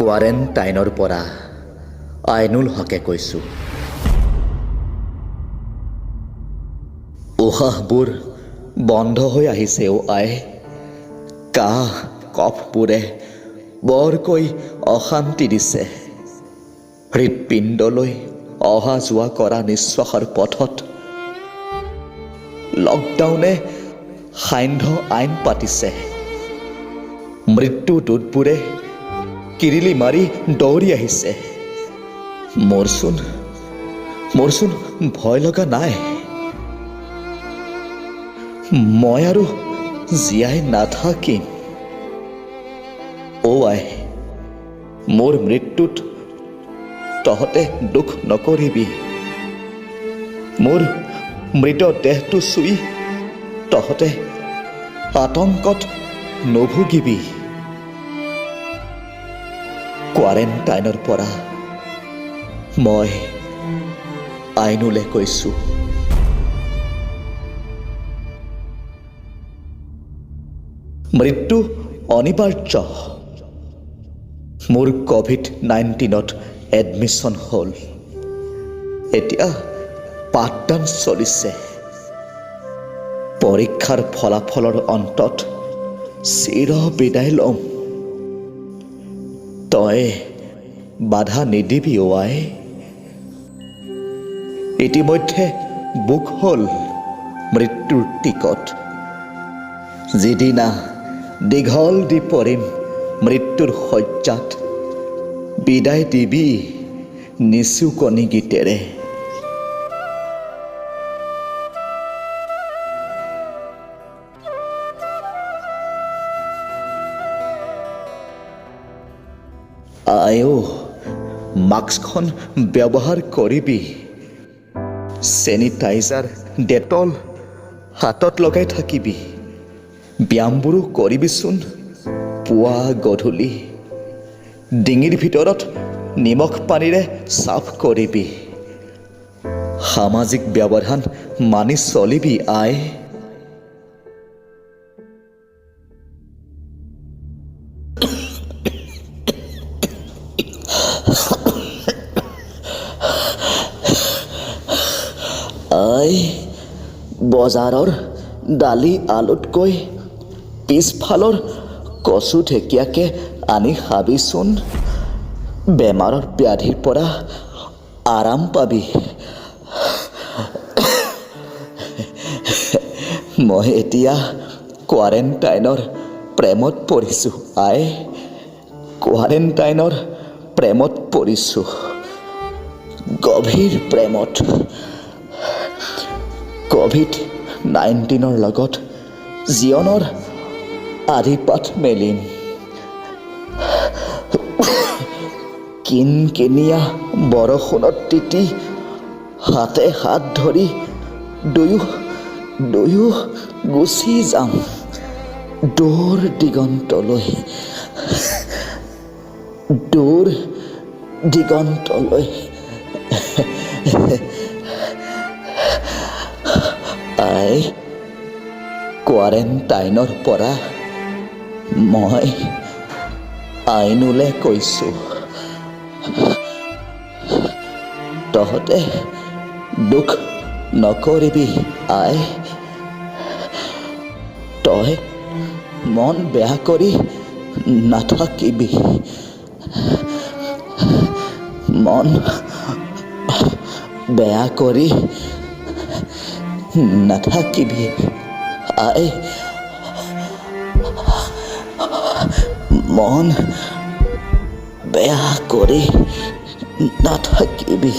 কোৱাৰেণ্টাইনৰ পৰা আইনুল হকে কৈছোঁ। উশাহবোৰ বন্ধ হৈ আহিছে অ' আই। কাহ কফবোৰে বৰকৈ অশান্তি দিছে। হৃদপিণ্ডলৈ অহা যোৱা কৰা নিশ্বাসৰ পথত লকডাউনে সান্ধ্য আইন পাতিছে। মৃত্যু দূতবোৰে কিৰিলি মাৰি দৌৰি আহিছে। মোৰচোন ভয় লগা নাই। মই আৰু জীয়াই নাথাকিম। অ' আই, মোৰ মৃত্যুত তহঁতে দুখ নকৰিবি। মোৰ মৃতদেহটো চুই তহঁতে আতংকত নুভুগিবি। কোৱাৰেণ্টাইনৰ পৰা মই আইনুলে কৈছোঁ। মৃত্যু অনিবাৰ্য। মোৰ ক'ভিড-19ত এডমিশ্যন হ'ল। এতিয়া পাঠদান চলিছে। পৰীক্ষাৰ ফলাফলৰ অন্তত চিৰ বিদায় ল'ম। তই বাধা নিদিবি অ' আই। ইতিমধ্যে বুক হ'ল মৃত্যুৰ টিকট। যিদিনা দীঘল দি পৰিম মৃত্যুৰ শয্যাত, বিদায় দিবি নিচুকনি গীতেৰে। আই অ', মাস্কখন ব্যৱহাৰ কৰিবি। চেনিটাইজাৰ, ডেটল হাতত লগাই থাকিবি। ব্যায়ামবোৰো কৰিবিচোন পুৱা গধূলি। ডিঙিৰ ভিতৰত নিমখ পানীৰে চাফ কৰিবি। সামাজিক ব্যৱধান মানি চলিবি আই। আই, বজাৰৰ দালি আলুতকৈ পিছফালৰ কচু ঢেকীয়াকে আনি খাবিচোন। বেমাৰৰ ব্যাধিৰ পৰা আৰাম পাবি। মই এতিয়া কোৱাৰেণ্টাইনৰ প্ৰেমত পৰিছোঁ আই। কোৱাৰেণ্টাইনৰ প্ৰেমত পৰিছোঁ, গভীৰ প্ৰেমত। ক'ভিড-19ৰ লগত জীৱনৰ আদিপাঠ মেলিম। কিনকিনীয়া বৰষুণত তিতি হাতে হাত ধৰি দুয়ো দুয়ো গুচি যাম দূৰ দিগন্তলৈ, দূৰ দিগন্তলৈ। আই, কোৱাৰেণ্টাইনৰ পৰা মই আইনুলে কৈছোঁ, তহঁতে দুখ নকৰিবি আই। তই মন বেয়া কৰি নাথাকিবি। মন বেয়া কৰি নাথাকিবি আই। মন বেয়া কৰি নাথাকিবি।